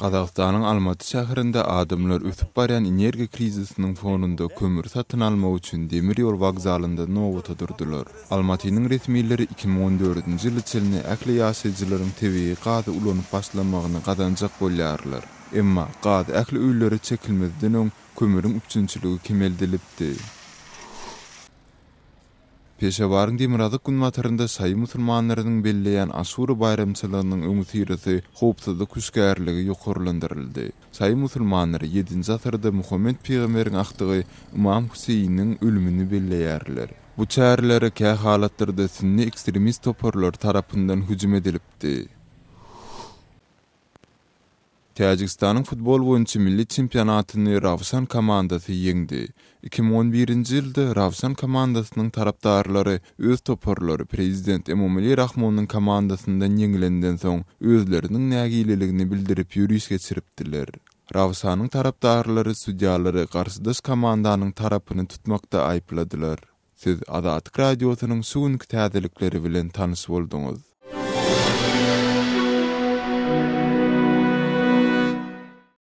Gazagystanyň Almaty şäherinde adamlar ösüp barýan energiýa krizisiniň fonunda kömür satyn almak üçin demir ýol wokzalynda nobata durdular. Almatynyň resmileri 2014-nji ýyla çenli ähli ýaşaýjylaryň tebigy gazy ulanyp başlamagyny gazanjak bolýarlar. Emma gaz ähli öýlere çekilmezden öň kömüriň üpjünçiligi kemeldilipdi. Peşewaryň demirgazyk-günbatarynda şaýy musulmanlarynyň belleýän Aşura baýramçylygynyň öňüsyrasy howpsuzlyk hüşgärligi ýokarlandyryldy. Şaýy musulmanlary ýedinji asyrda Muhammet pygamberiň agtygy Ymam Hüseýiniň ölümini belleýärler. Bu çärelere kä halatlarda sünni ekstremist toparlary tarapyndan hüjüm edilipdi. Täjigistanyň futbol boýunça milli çempionatyny Rawşan komandasy ýeňdi. 2011-nji ýylda Rawşan komandasynyň tarapdarlary öz toparlary prezident Emomali Rahmonyň komandasyndan ýeňlenden soň özleriniň nägileligini bildirip ýöriş geçiripdiler. Rawşanyň tarapdarlary sudýalary garşydaş komandanyň tarapyny tutmakda aýypladylar. Siz Azatlyk Radiosynyň şu günki täzelikleri bilen tanyş bolduňyz.